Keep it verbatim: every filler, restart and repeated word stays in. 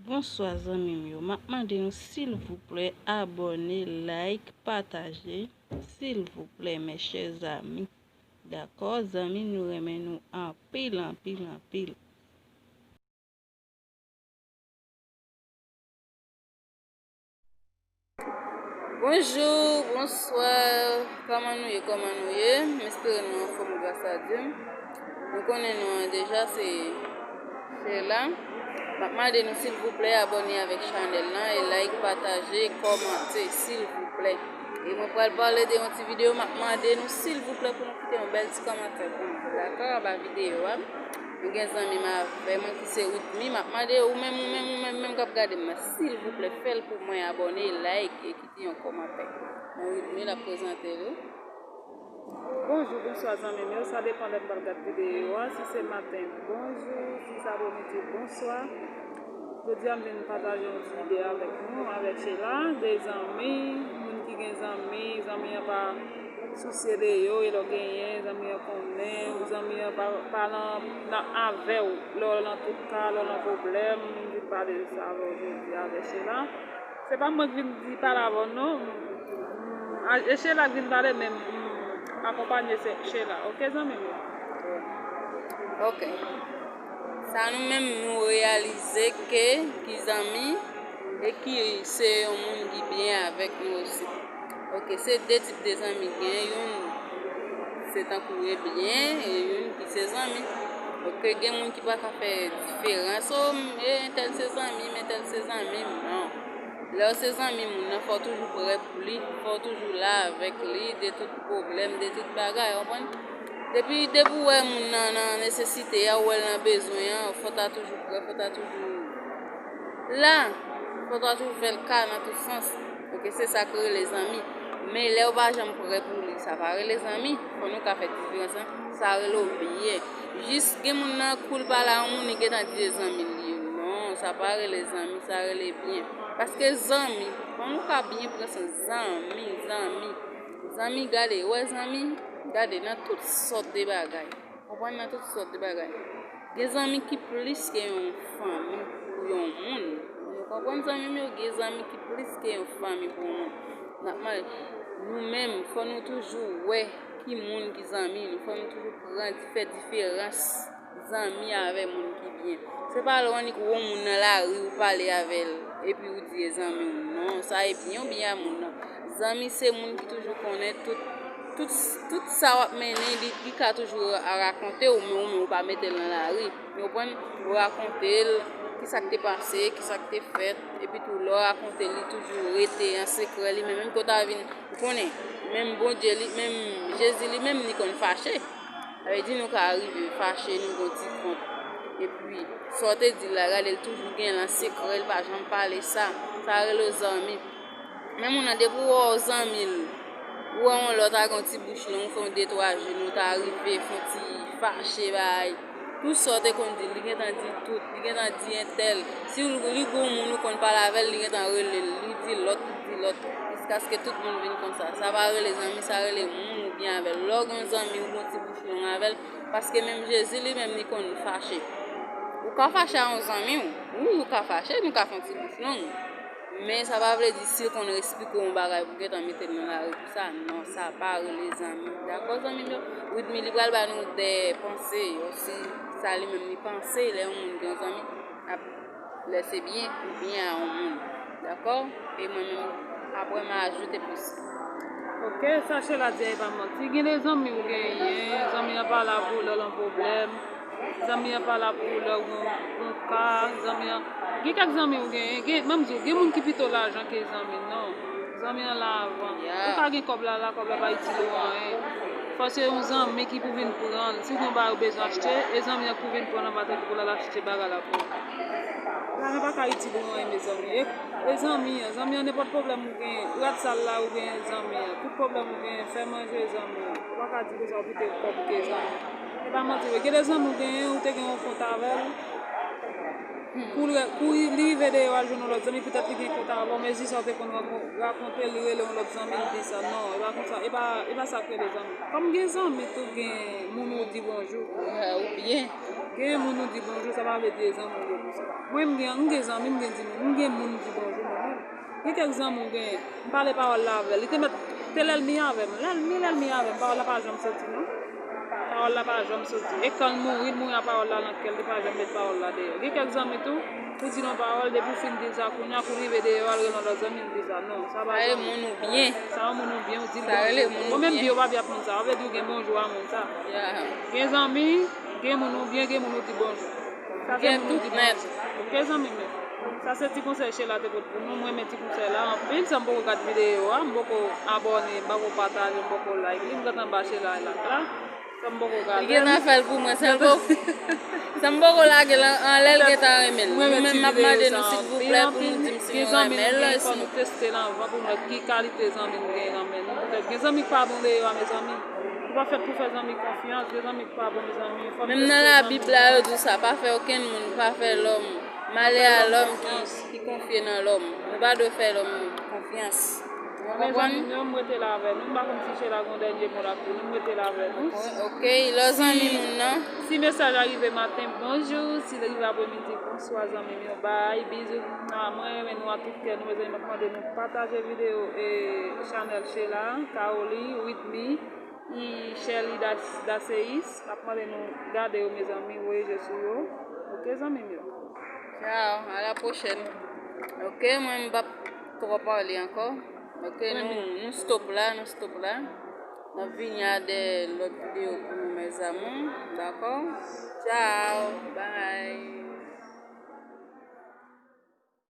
Bonswa zanmi m yo, m ap mande nou silvouplè abòne, like, pataje, silvouplè mes chers amis. Dakò, zanmi, nou renmen nou anpil, anpil, anpil. Bonjou, bonswa, kòman nou ye, kòman nou ye? M espere nou anfòm gras a Dye. Nou konnen non an deja, se Sheila. M ap mande nou silvouplè abòne avèk chanèl lan e like, pataje, kòmante silvouplè. E mwen pral pale de yon ti videyo, m ap mande nou silvouplè pou nou kite yon bèl ti kòmantè pou mwen, dakò, anba videyo a. Nou gen zanmi m avè mwen ki se Widmi, m ap mande ou menm, ou menm, ou menm, menm k ap gade m nan, silvouplè fè l pou mwen, abòne, like e kite yon kòmantè. Nan Widmi l ap prezante l wi. Bonjou, bonswa zanmi m yo, sa depan lè m pral gad videyo a, si se maten, bonjou, si se apremidi, bonswa. Jodi a m vin pataje yon ti ide avèk nou, avèk Sheila, de zanmi, moun ki gen zanmi, zanmi an pa sousye de yo, e lè w genyen, zanmi an konnen, ou zanmi an pa, pa nan, nan avè w, lè w nan tout ka, lè w nan pwoblèm, m vin pale de sa avè w jodi a avèk Sheila. Se pa mwen k vin di pale avè w non, a, e Sheila k vin pale, men m akonpanye se Sheila, oke zanmi m yo? Ok. Sa nou menm nou reyalize ke ki zanmi e ki se yon moun ki byen avèk nou osi. Ok, se de tip de zanmi gen, youn se tankou e byen, e youn ki se zanmi. Ok, gen moun ki pa ka fè diferans, o, e entèl se zanmi m, entèl se zanmi m, non. Lè w se zanmi moun nan, fò w toujou prè pou li, fò w toujou la avèk li, de tout pwoblèm, de tout bagay, w konprann? Depi, depi w wè moun nan nan nesesite a, w wè l nan bezwen an, fò w ta toujou prè, fò w ta toujou la, fò w ta toujou fè l ka nan tout sans. Ok, se sa k rele zanmi. Men lè w pa janm prè pou li, sa pa rele zanmi. Fò nou ka fè diferans lan. Sa rele w byen. Jis gen moun nan kou l pale a yon moun, li gentan di se zanmi l ye. Non, sa pa rele zanmi, sa rele byen. Paske zanmi, fò nou ka byen pran sans, zanmi, zanmi. Zanmi, gade, wè zanmi, gade nan tout sòt de bagay. Konprann, nan tout sòt de bagay. Gen zanmi ki plis ke yon fanmi pou yon moun. Nou konprann zanmi m yo, gen zanmi ki plis ke yon fanmi pou yon moun. N ap mande, nou menm, fò nou toujou wè ki moun ki zanmi nou. Fò nou toujou pran, fè diferans zanmi avè moun ki byen. Se pa lè w annik wè yon moun nan lari, ou pale avè l, epi ou di e zanmi w. Non, sa e byen ou byen a moun nan. Zanmi se moun ki toujou konnen tout, tout, tout sa w ap mennen, li, li ka toujou a rakonte w, men ou menm ou pa mete l nan lari. Ou konprann? Ou rakonte l kisa k te pase, kisa k te fèt, epi tou lè w rakonte l, li toujou rete an sekrè li menm, menm ke w ta vin, ou konnen, menm Bondye li, menm Jezi li menm, li konn fache. Sa vle di nou ka rive fache, nou gon ti kont. Epi, sa w te di l la, gade l toujou gen l an sekrè, l pa janm pale sa. Sa rele w zanmi. Men moun nan, depi w wè w zanmi l, ou wè yon lòt ak yon ti bouch long, ou fè yon de twa jou, nou ta rive fè yon ti fache, bay. Tout sa w te konn di l, li gentan di tout, li gentan di entèl. Si li gon moun ou konn pale avè l, li gentan rele l, li di lòt, li di lòt, jiskaske tout moun vin konn sa. Sa pa rele zanmi, sa rele moun ou byen avè l. Lè w gen yon zanmi, ou gon ti bouch long avè l, paske menm Jezi li menm li konn fache. Ou ka fache a yon zanmi w, wi, ou ka fache, nou ka fè yon ti bouch long. Men sa pa vle di si l konn esplike w yon bagay pou gentan mete l nan lari pou sa. Non, sa pa rele zanmi. Dakò, zanmi m yo? Widmi li pral ba nou de panse, osi sa li menm li panse lè yon moun gen yon zanmi, ap, lè se byen ou byen a yon moun. Dakò? E mwen menm, apre m a ajoute plis. Ok, sa Sheila di a, e pa manti. Gen de zanmi w genyen, zanmi an pa la pou lè w nan pwoblèm. Zanmi an pa la pou ou lè w gon, gon ka, zanmi an. Gen kèk zanmi ou genyen, gen, ban m di w, gen moun ki pito lajan ke zanmi, non. Zanmi an la avan. Ou ka gen kòb la, la, kòb la pa itil ou anyen. Fò se yon zanmi ki pou vin pran l. Si w gen yon bagay ou bezwen achte, e zanmi an pou vin pran l anba tèt ou pou l al achte bagay la pou ou. Lajan pa ka itil ou anyen, mezanmi. E, e zanmi an, zanmi an, nenpòt pwoblèm ou genyen, rad sal la ou genyen zanmi an, tout pwoblèm ou genyen, fè manje zanmi an. Ou pa ka di konsa ou kite kòb ke zanmi. E pa manti vre. Gen de zanmi ou genyen, ou te gen yon kont avè l. Kou li, kou li rive deyò al jwenn yon lòt zanmi, poutèt li gen kont avè w, men jis sa w te konn rakonte, li rele yon lòt zanmi, li di sa. Non, e pa konsa, e pa, e pa sa k rele zanmi. Kòm gen zanmi tou, gen moun ou di bonjou. Ou byen. Gen moun ou di bonjou, sa pa vle di e zanmi w ye konsa. Mwen, m gen, m gen zanmi, m gen di moun, m gen moun m di bonjou, mwen menm. Gen kèk zanmi w gen, m pale pawòl la avè l. Li te mèt te lèlmi avè m. Lèlmi, lèlmi avè m. Pawòl la pa janm soti, non. Pawòl la pa janm soti. E kan l mouri, l mouri a pawòl la nan kè l, li pa janm met pawòl la deyò. Gen kèk zanmi tou, ou di l yon pawòl, depi w fin di l sa, kounye a, kou l rive deyò, al rele yon lòt zanmi, l di sa. Non, sa pa zanmi. Sa rele moun ou byen. Sa yon moun ou byen, ou di l bonjou. Ou menm byen, ou pa byen ak moun sa. Sa vle di w gen bonjou a moun sa. Gen zanmi, gen moun ou byen, gen moun ou di bonjou. Sa se moun ou di bonjou. Ok, zanmi m yo. Sa se ti konsèy Sheila te pote pou nou. Mwen renmen ti konsèy la anpil. Sa m poko gad videyo a, m poko abòne, m poko pataje, m poko like li. M gentan ba Sheila like la. Sa m poko gade. Li gentan fè l pou mwen. Sa m poko, sa m poko lage l anlè, l gentan renmen l. Mwen menm, m ap mande nou silvouplè pou nou di m si nou renmen l, si nou teste l anvan pou nou wè ki kalite zanmi nou gen nan men nou. Poutèt gen zanmi k pa bon deyò a, mezanmi. Ou pa fèt pou fè zanmi konfyans, gen zanmi ki pa bon, mezanmi. Menm nan Labib la, yo di w sa, pa fè okenn moun, pa fè lòm, malè a lòm ki, ki konfye nan lòm. Nou pa dwe fè lòm konfyans. Ou konprann? Mezanmi, nou, m rete la avè nou. M pa konn si Sheila gon dènye mo l ap di nou, m rete la avè nou. Ok, lò zanmi moun nan. Si mesaj la rive maten, bonjou. Si l rive apremidi, bonswa, zanmi m yo. Bay, bizou. Ah, mwen renmen nou ak tout kè nou, mezanmi. M ap mande nou pataje videyo e chanèl Sheila, Caroli, Whitney. I Sherly Das- Daseis, m ap mande nou gade yo, mezanmi, voye je sou yo. Ok, zanmi m yo. Ciao, à la prochaine. Ok, mwen m p ap twò pale ankò. Ok, nou, nou stop la, nou stop la. N ap vini a de lòt videyo pou nou, mes amours. Dakò? Ciao, bye.